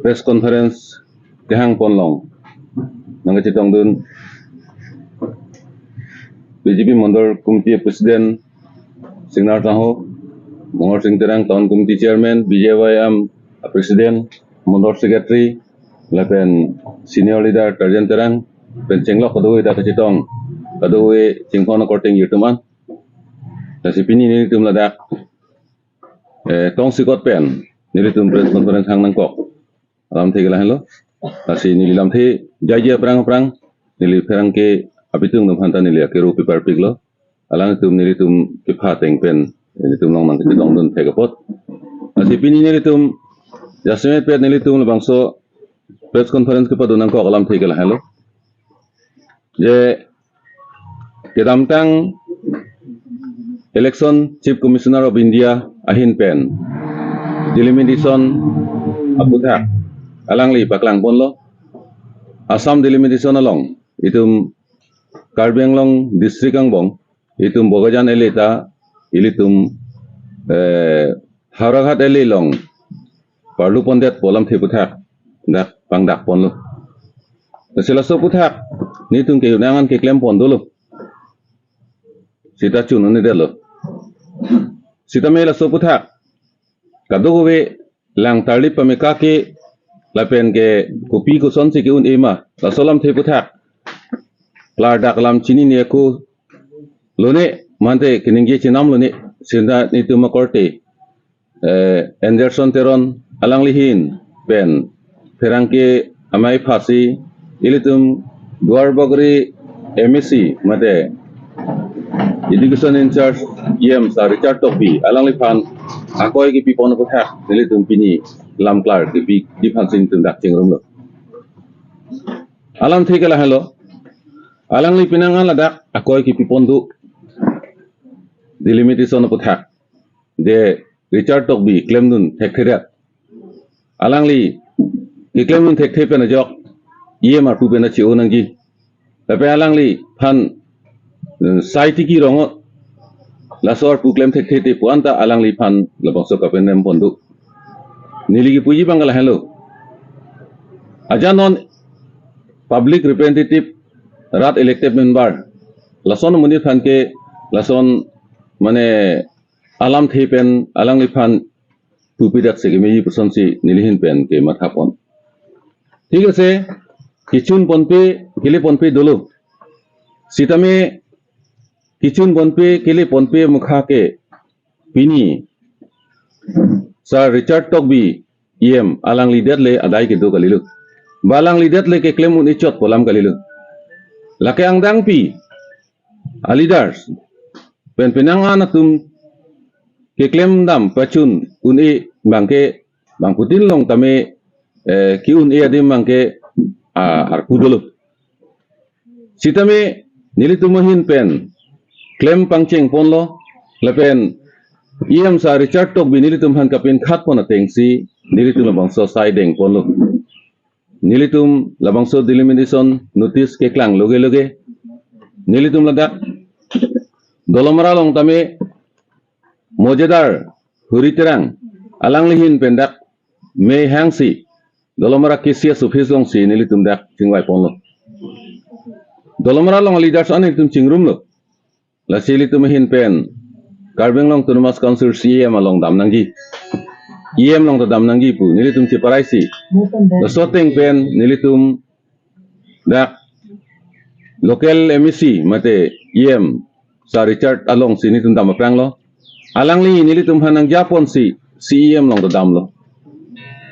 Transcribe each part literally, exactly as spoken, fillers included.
press conference kehang ponlong nangkachetongdun B J P Mondol Committee President Singnar Sangho, Mongol Sing Terang, Town Committee Chairman, B J Y M President, Mondol Secretary, lapen Senior Leader Tarjan Terang, pen chenglok kadokave dak kachetong, kadokave chinghon akorte atum an. Lasi pini nelitum ladak, eh, tongsekot pen nelitum press conference hang nangkok. Alamthe ke lahenlo. Lasi neli lamthe jaiji aphrang aphrang neli pherangke apitung atum aphanta neli akero paparpiklo. Alangtum nelitum kepha ateng pen nelitum along nangkachetongdun thek apot. Lasi pini nelitum jasemet pet nelitum labangso press conference kepadun nangkok alamthe ke lahenlo. Je kedamtang Election Chief Commissioner of India ahin pen delimitation aputhak alangli paklang ponlo. Assam delimitation along itum Karbi Anglong district angbong itum Bokajan area ta ilitum, eh, Howraghat area along parlu pondet pu alamthe aputhak dak pangdak ponlo. Lasi laso aputhak nelitum ke nangan keklem pon dolo. Sita chun-un-edetlo. Sitame laso aputhak kadokave lang tarlip pame kake lapen ke kopi kosonsi ke-un-e ma, laso alamthe aputhak klardak alam chinine ako lone mate keningje chenam lone, sita nelitum akorte, eh, Anderson Teron alangli ahin pen pherangke amei aphasi ilitum Duarbagori M A C mate Education in charge E M Sir Richard Tokbi alangliphan akoi kepi pon aputhak nelitum pini lam klar kepi, di aphansi nelitum dak chingrumlo. Alamthe ke lahenlo, alangli penang an ladak akoi kepi pon do delimitation aputhak, je Richard Tokbi klemdun thekthedet. Alangli keklemdun thekthe pen ajok E M arpu pen achi-o nangji. Lapen alangliphan, eh, sai tiki rong-o, laso arpu klem thekthe te pu anta alangliphan labangso kapenem pon do. Neli kipuji abang ke lahenlo. Aja non public representative, rat elected member, lason amonit aphan ke lason mane alamthe pen alangliphan pupidak si kemeji pusonsi neli ahin pen kematha pon. Thik ase, kechun ponpe, kele ponpe dolo. Sitame kechun ponpe, kele ponpe amokha ke pini Sir Richard Tokbi E M alangli det le adai kedo kalilo. Ba alangli det le keklem un-e chot pu alam kalilo. Lake angdengpi a leaders pen penang an atum keklem dam pachun un-e abang ke bangphutin long tame, eh, ke-un-e adim abang ke, ah, arpu dolo. Sitame nelitum ahin pen klem pangcheng ponlo, lapen E M Sir Richard Tokbi nelitum aphan kapinkhat pon atengsi nelitum labangso sai deng ponlo. Nelitum labangso delimitation notice keklang loge loge nelitum ladak Dolamara along tame mojedar Huri Terang alangli ahin pen dak mei hangsi Dolamara K C S office alongsi nelitum dak chingvai ponlo. Dolamara along a leaders an nelitum chingrumlo. Lasi ilitum ahin pen Karbi Anglong Autonomous Council C E M along dam nangji, E M along ta dam nangji pu nelitum cheparaisi. Laso ateng pen nelitum dak local M A C mate E M Sir Richard alongsi nelitum dam aphranglo. Alangli nelitum aphan nangjaponsi C E M along ta damlo.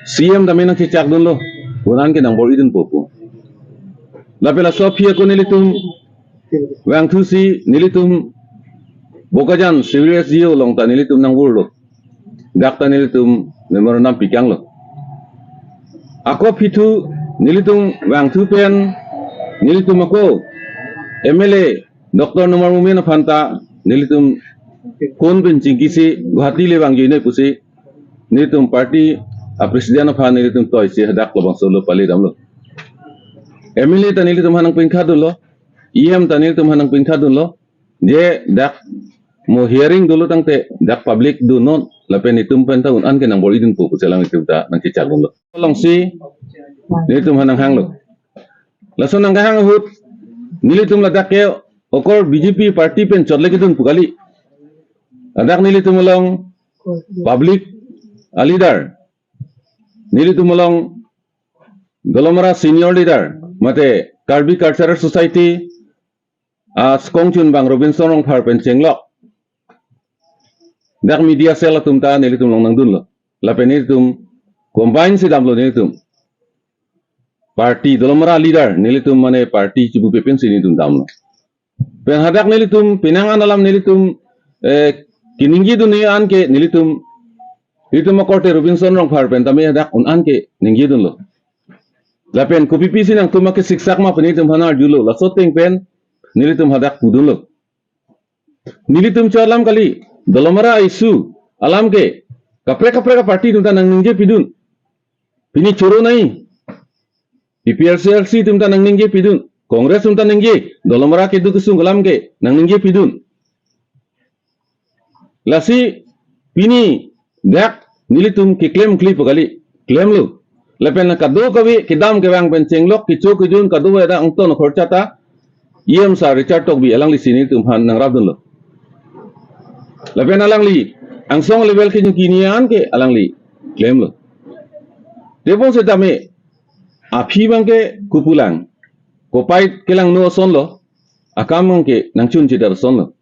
C E M tame nangchechakdunlo, kunan ke nangbor-idunpo pu. Lapen laso aphi ako nelitum vangthusi nelitum Bokajan Civil S D O along ta nelitum nangvurlo. Dak ta nelitum memorandum pikanglo. Ako aphi thu nelitum vangthu pen nelitum ako M L A Doctor Numal Momin aphan ta nelitum phone pen chingkisi Guwahati le vangjuinoi pusi nelitum party a president aphan nelitum toisi hadak labangso lo pali damlo. M L A ta nelitum aphan nangpinkhatdunlo, E M ta nelitum aphan nangpinkhatdunlo, je dak mo hearing dolo tangte dak public dunnon, lapen itum pen ta un-an ke nangbor-idunpo pusi alanglitum ta nangchechakdunlo. Alongsi nelitum aphan nanghanglo. Lason nangkahang ahut nelitum ladak ke okor B J P party pen chot le kedun pu kali. Ladak nelitum along public a leader, nelitum along Dolamara senior leader, mate Karbi Cultural Society askong chunbang Robinson Rongphar pen chenglok dak media cell atum ta nelitum along nangdunlo. Lapen nelitum combine si damlo nelitum. Party Dolamara leader nelitum mane party chibupe pensi nelitum damlo. Pen hadak nelitum penang an alam nelitum, eh, keningjedun an ke nelitum, itum akorte Robinson Rongphar pen tame hadak un-an ke ningjidunlo. Lapen kopi pisi nangtum akesiksak ma pen nelitum aphan arjulo. Laso ateng pen nelitum hadak pudunlo. Nelitum cho alam kali, Dolamara issue alam ke kaprek kaprek aparty atum ta nangningjepidun. Pini choro nai. A P H L C atum ta nangningjepidun. Congress atum ta ningje. Dolamara keduk kesung alam ke nangningjepidun. Lasi pini dak nelitum keklem kli pu kali. Klemlo. Lapen kadokave kedam kevang pen chenglok kecho kejun kadokave dak angton khorcha ta E M sir Richard Tokbi alanglisi nelitum aphan nangrapdunlo. Lapen alangli angsong level kejun kini an ke alangli klemlo. Tebon setame aphi abang ke kopulang, kopai kelangno asonlo, akam abang ke nangchun chidar asonlo.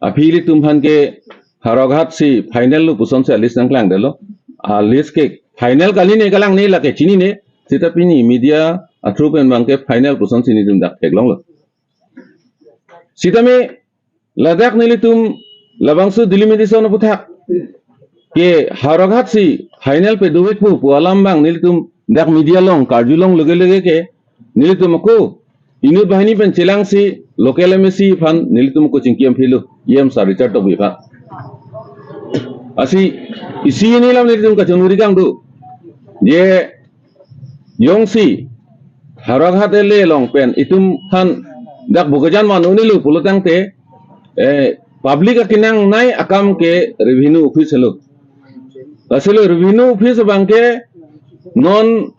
Aphi ilitum aphan ke Howraghat si final lo pusonsi a list nangklangdetlo. A list ke final kali ne kalang ne lake chinine. Seta pini media a through pen abang ke final pusonsi nelitum dak theklonglo. Sitame ladak nelitum labangso delimitation aputhak ke Howraghat si final pe dovekpo pu alam abang nelitum dak media along karjulong lege lege ke nelitum ako inut banghini pen chelangsi local M A C aphan nelitum ako chingki amphilo, E M sir Richard Tokbi aphan. Lasi isi hini alam nelitum kachonuri kangdo. Je jongsi Howraghat L A along pen itum aphan dak Bokajan van un-elo pulo tangte, eh, public akenangnei akam ke revenue office helo. Lasi lo revenue office abang ke non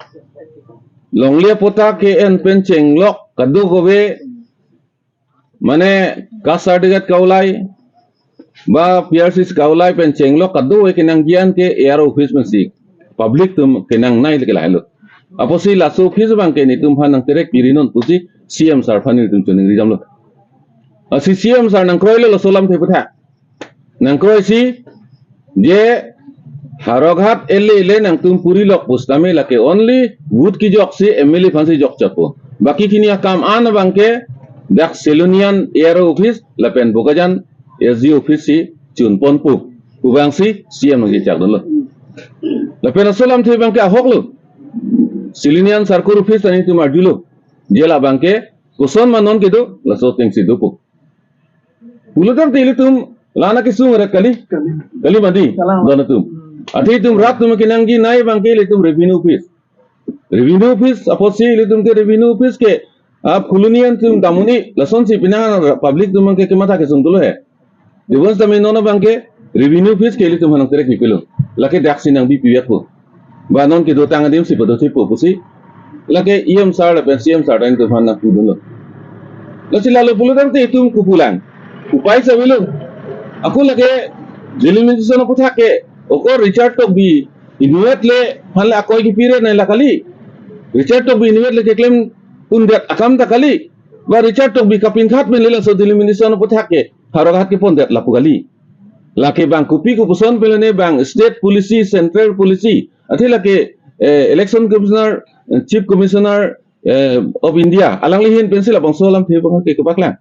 longle patta ke-en pen chenglok kadokave mane caste certificate kaulai ba P R C S kaulai pen chenglok kadokave kenangji an ke A R O office pensi public atum kenangnei lake lahelo. Apotsi laso office abang ke nelitum aphan nangterek pirinon pusi C M sir aphan nelitum choningri damlo. Lasi C M sir nangkroilo laso alamthe aputhak. Nangkroisi je Howraghat L A le nangtum purilok pusitame lake only vote kejoksi M L A aphansi jokchotpo. Baki hini akam an abang ke dak Silonijan A R O office lapen Bokajan S D O office si chunponpo pu abangsi C M nangchechakdunlo. Lapen laso alamthe abang ke ahoklo. Silonijan circle office ta nelitum arjulo. Je la abang ke koson ma non kedo, laso atengsi dopo. Pulo tangte ilitum la-an akesung ret kali. Kali. Kali mati, kalang. Don atum. Hmm. Athe itum rat atum kenangjinei abang ke ilitum revenue office. Revenue office, apotsi ilitum ke revenue office ke, ah, Phuloni an atum dam un-e, lasonsi penang an public atum abang ke kematha kesung dolo he. Tebon setame non abang ke revenue office ke ilitum aphan nangterek pipilo. Lake daksi nangbi pivekpo. Ba non kedotang adimsi padothepo pusi lake E M sir lapen C M sir ta nelitum aphan nangpudunlo. Lasi lalo pulo tangte itum kopulang, kopai si avelo. Ako lake delimitation aputhak ke okor Richard Tokbi inutvet le aphan le akoi kepire nai la kali. Richard Tokbi inutvet le keklem undet akam ta kali. Ba Richard Tokbi kapinkhat pen le laso delimitation aputhak ke Howraghat kepondet lapu kali. Lake bang kopi kopuson pen le ne bang state policy, central policy, athe lake, eh, election commissioner, eh, chief commissioner, eh, of India alangli ahin pensi labangso alamthe abang ke kepaklang.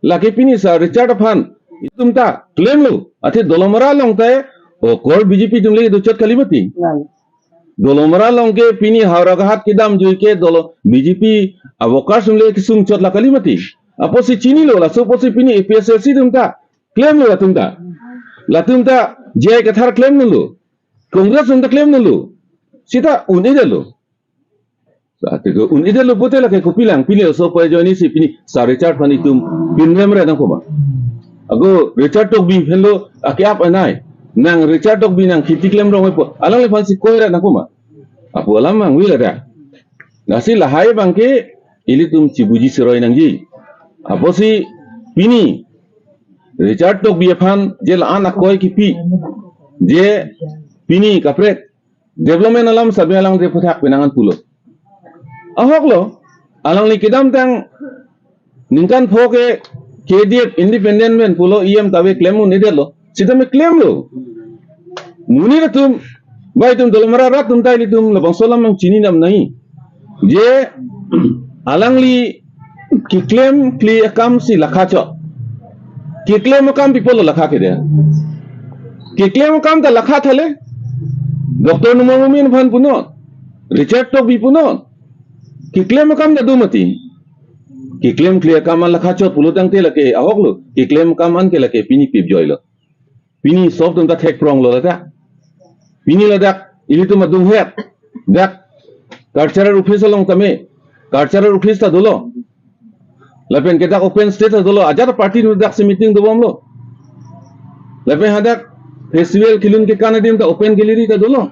Lake pini sir Richard aphan itum ta klemlo, athe Dolamara along ta okor B J P atum le dochot kali mati. Nang. Dolamara along ke pini Howraghat kedamjui ke dolo B J P a-workers atum le kesung chot la kali mati. Apotsi chinilo, laso apotsi pini A P H L C atum ta klemlo latum ta. Latum ta J I Kathar klemlo. Congress atum ta klemlo. Seta un-edetlo. Sa, tiko un-edetlo pulote lake kopi lang, pini laso ajoinesi pini sir Richard aphan itum pinrem re nangkoma. Ako Richard Tokbi aphanlo ake-ap anai. Nang Richard Tokbi nang kheti klem rong-e pu. Alangliphan si koi ra nang kuma. Apu alam mang wila da. Lasi lahai abangke ilitum chibuji siroi nangji. Apotsi pini Richard Tokbi aphan je la-an akoi kipi, je pini kaprek development alam sabi alang de phuthak penangan pulo. Ahok lo, alangli kedamtang ningkan pho ke K D F independent pen pulo E M ta ave klem un-edetlo. Sitame klemlo. Monit atum, bai atum Dolamara rat atum ta ilitum labangso alam nangchini dam nangji. Je alangli keklem kle akam si lakha chot. Keklem akam pi apotlo lakha ke de. Keklem akam ta lakha thale. Doctor Numal Momin aphan punon. Richard Tokbi punon. Keklem akam ta do mati. Keklem kle akam an lakha chot pulo tangte lake ahok lo. Keklem akam an ke lake pini pip joilo. Pini sob atum ta thek prong lo lata. Pini ladak ilitum adung het. Dak cultural office along tame. Cultural office ta dolo. Lapen ke dak open stage ta dolo. Ajat party nu dak si meeting dobomlo. Lapen hadak festival kelun kekan adim ta open gallery ta dolo.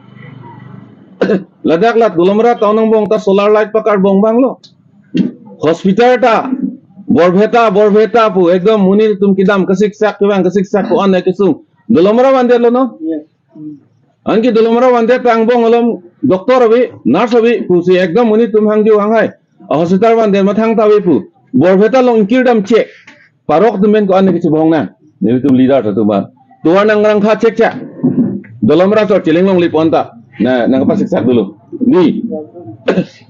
Ladak la Dolamara town angbong ta solar light pakar bong banglo. Hospital ta Borpeta, Borpeta pu ekdom monit atum kedam kasiksak kevang kasiksak ko-an kesung. Dolamara vandet lo no? Yes. Anke Dolamara vandet ta angbong along doctor ave, nurse ave pusi ekdom monit atum hangjo hanghai. A hospital vandet mathang ta ave pu. Borpeta along ingkir dam chek. Parok atum pen ko-an kechebong nang. Nelitum leader ta atum an. Tovar nang rang kha chek chek. Dolamara chot cheleng longle pon ta. Na, nang kapasiksak dolo. Ni.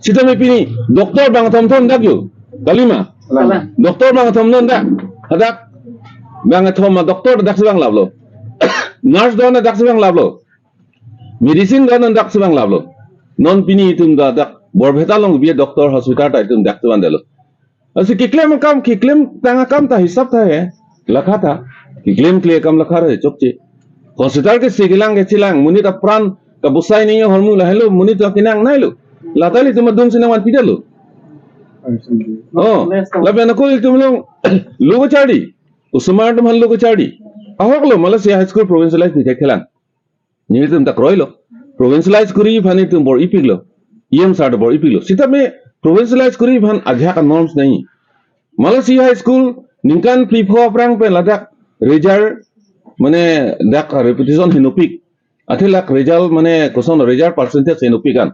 Sitame pini doctor bang thom thom dak jo. Kalima. Kalang. Doctor bang thom non dak. Hadak bang thom ma doctor dak si vanglaplo. Nurse do-an dak si vanglaplo. Medicine do-an dak si vanglaplo. Non pini itum ta dak Borpeta along bi doctor hospital ta itum dak si vandetlo. Lasi keklem akam, keklem tang akam ta hisap ta he. Lakha ta. Keklem kle akam lakha ta chokche. Hospital ke si kelang kechelang. Monit apran kabusai ni hormu lahelo. Monit ta kenang nailo. Lata ilitum adung si nangvanpidetlo. Oh, lapen ako ilitum along lo kacharli. Osomar atum aphan lo kacharli. Ahok lo Malaysia High School provincialize pithekthe lang. Nelitum ta kroilo. Provincialize kori aphan itum bor-ipiklo. E M sir ta bor-ipiklo. Sitame provincialize kori aphan ajahak a-norms nangji. Malaysia High School ningkan phli pho aphrang pen ladak result mane dak reputation henopik. Athe lak result mane koson result percentage henopik an.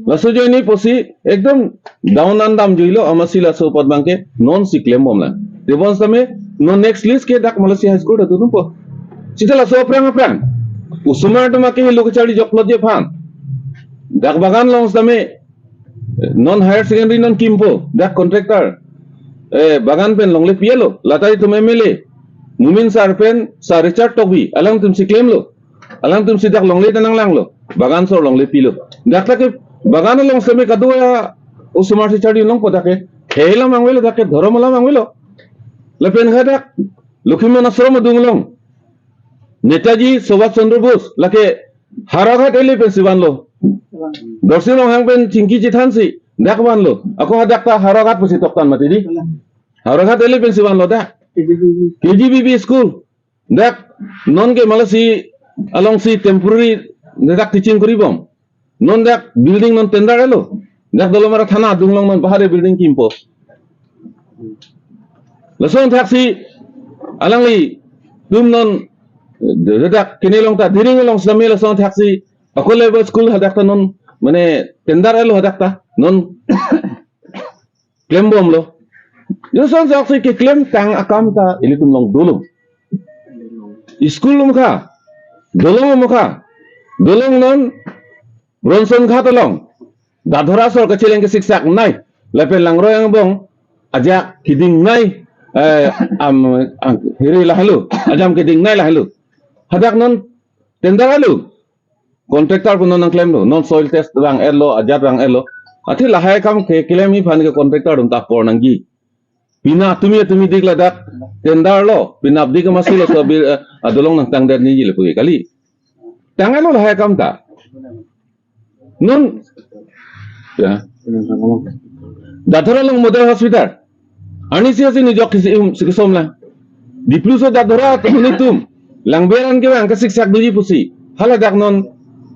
Laso ajoine pusi ekdom down an dam juilo amatsi laso apot abangke non si klembom lang. Tebon sitame non next list ke dak Malaysia High School ta dunpo. Sita laso aphrang aphrang. Osomar atum ake lo kacharli jokplot ji aphan. Dak bagan along sitame non higher secondary non kimpo. Dak contractor. Eh, bagan pen longle pilo. Lata itum M L A. Momin sir pen sir Richard Tokbi. Alangtum si klemlo. Alangtum si dak longle ta nanglanglo. Bagan sor longle pilo. Dak ta ke bagan along sitame kadua osomar si charli longpo dak ke. Khei alam vangvelo dak ke, dhorom alam vangvelo. Lapen hadak Lokhiman Ashram adung along Netaji Subhash Chandra Bose lake Howraghat L A pen si vanlo. Dorsi Ronghang pen chingki chethansi dak vanlo. Ako hadak ta Howraghat pusi toktan mati di. Howraghat L A pen si vanlo dak. K G B B school. Dak non ke Malaysia alongsi temporary dak teaching koribom. Non dak building non tender elo. Dak Dolamara thana adung along non bahari building kimpo. Lason thaksi alanglitum non dak kene along ta Diring along sitame lason thaksi ako level school hadak ta non mane tender elo hadak ta non klembomlo. Lason thaksi keklem tang akam ta ilitum along dolo. School mukha, dolong mukha, dolong non Bronson Ghat along. Dadhora sor kacheleng kesiksak nai. Lapen Langroi angbong ajat keding nai. Eh, am, am, hiri lahelo. Ajam keding nai lahelo. Hadak non tender elo. Contractor pu non nangklemlo. Non soil test vang-etlo, ajat vang-etlo. Athe lahai akam ke keklem aphan ke contractor atum ta apor nangji. Pina tumi tumi dik ladak tender lo, pina dik amatsi laso abi, eh, adolong nangtangdet nangji le pu kali. Tanglo lahai akam ta. Non, ya. Dadhora along model hospital. Arnisi asi nijok kisi um, si kesom lang. Dipluso Dadhora atum nelitum. Langber an kevang kasiksak doji pusi. Haladak non,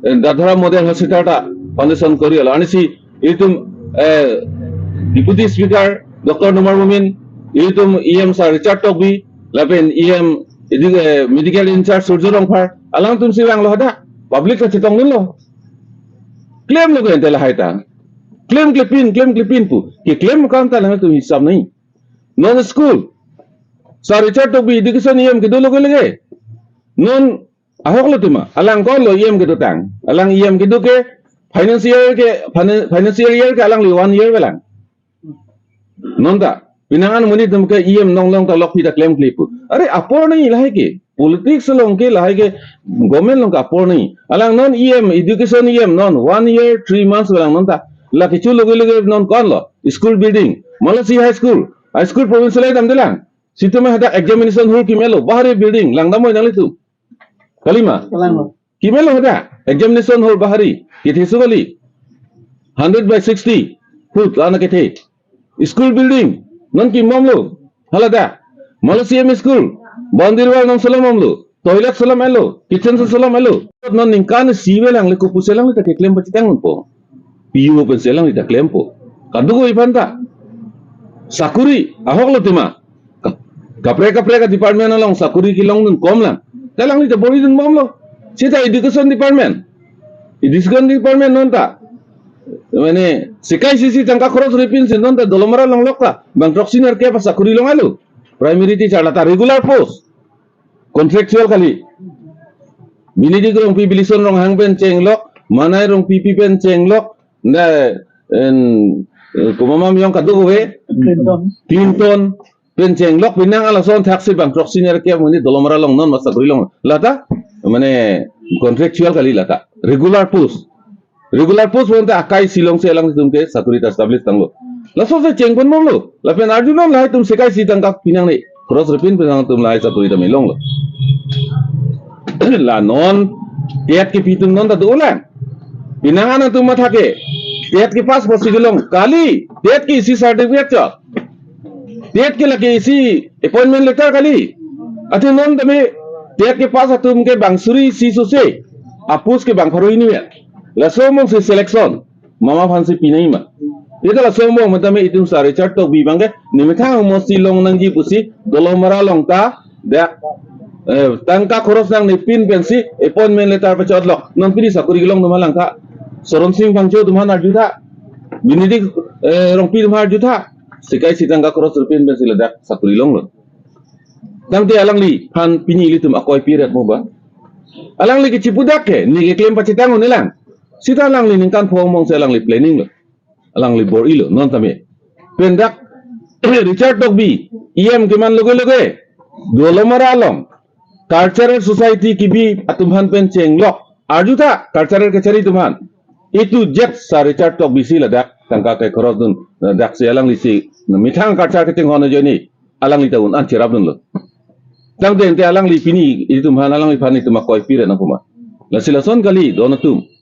eh, Dadhora Model Hospital ta foundation kori alo. Anisi itum, eh, Deputy Speaker Doctor Numal Momin, itum E M Sir Richard Tokbi, lapen E M idi, eh, Medical In-charge Surjya Rongphar, alangtum si vanglo hadak. Public kachetongdunlo. Klemlo ke ante lahai ta. Klemklepin, klemklepin pu. Keklem akam ta nangtum hisap nangji. Non school. Sir Richard Tokbi education E M kedo loge loge. Non ahoklo tema. Alang konlo E M kedotang. Alang E M kedo ke financial ke, finan-, financial year ke alangli one year avelang. Non ta. Pinangan monit atum ke E M nonglong ta lokpi ta klemkle pu. Are apor nangji lahai ke. Politics along ke lahai ke government along ke apor nangji. Alang non E M, education E M non one year, three months avelang non ta. La kecho loge loge non konlo. School building. Malasi High School. High School provincial item delang. Situm hadak examination hall kimelo. Bahari building. Langdam mo nanglitum. Kalima. Kalanglo. Kimelo hadak. Examination hall bahari. Kethe su kali. Hundred by sixty foot. Lana kethe. School building. Non kim bomlo. Haladak. Malasi M E school. Boundary wall non solom bomlo. Toilet solom elo. Kitchen solom elo. Non ningkan isi avelang le kopusi alangli ta keklem pachethang unpo. P U pensi alangli ta klempo. Kadokave aphan ta. Sakuri. Ahoklo tema. Ka-, kaprek kaprek a-department along sakuri kelongdun komlang. Ta alangli ta boridun bomlo. Seta education department. Education department non ta. Mane, sekai isi isi tangka khoros ripin si non ta Dolamara along lok ta. Bang throksi nerkep asakuri longlo. Primary teacher lata regular post. Contractual kali. Binidik Rongpi Bilison Ronghang pen chenglok. Manai Rongpipi pen chenglok. Na, en, eh, komat ma yong kadokave. Clinton. Clinton pen chenglok pinang alason thaksi bang throksi nerkep monit Dolamara along non masakuri long. Lata, mane contractual kali lata. Regular post. Regular post bonta akai si longsi alangtum ke sakuri ta establish tanglo. Laso si chengpon bomlo. Lapen arjunon lahai atum sekai isi tangka pinangne. Khoros ripin pinang atum lahai sakuri ta melonglo. La non, TET kepi atum non ta dolang. Pinangan atum matha ke. TET kepass pusi kelong. Kali, TET ke isi certificate chot. TET ke lake isi appointment letter kali. Athe non tame TET kepass atum ke bang suri isi sose. A-post ke bang pharo hini ya. Laso angbong si selection. Mama aphan si pinangji ma. Ita laso angbong matame itum Sir Richard Tokbi abang ke nemethang mosti long nangji pusi Dolamara along ta dak, eh, tangka khoros nangnepin pensi appointment letter pachotlok. Non pini sakuri kelong atum alangtha. Soron Sing Phangcho atum aphan arjutha. Binidik, eh, Rongpi atum aphan arjutha. Sekai isi tangka khoros ripin pensi ladak sakuri longlo. Tangte alangliphan pini ilitum akoi pi ret mo ba. Alangli kechipudak ke, ne keklem pachethang un-elang. Seta alangli ningkan pho angbong si alangli planning lo. Alangli bor-ilo, non tame. Pen dak, Richard Tokbi, E M keman loge loge. Dolamara along. Cultural Society kebi atum aphan pen chenglok. Arjutha, cultural kachari atum aphan. Itu jet Sir Richard Tokbi si ladak, tangka ke khoros dun, daksi alangli si, methang culture kachinghon ajoine. Alangli ta un-an cherapdunlo. Tangte ante alangli pini itum aphan alangliphan itum akoi pi ret nangpo ma. Lasi lason kali don atum.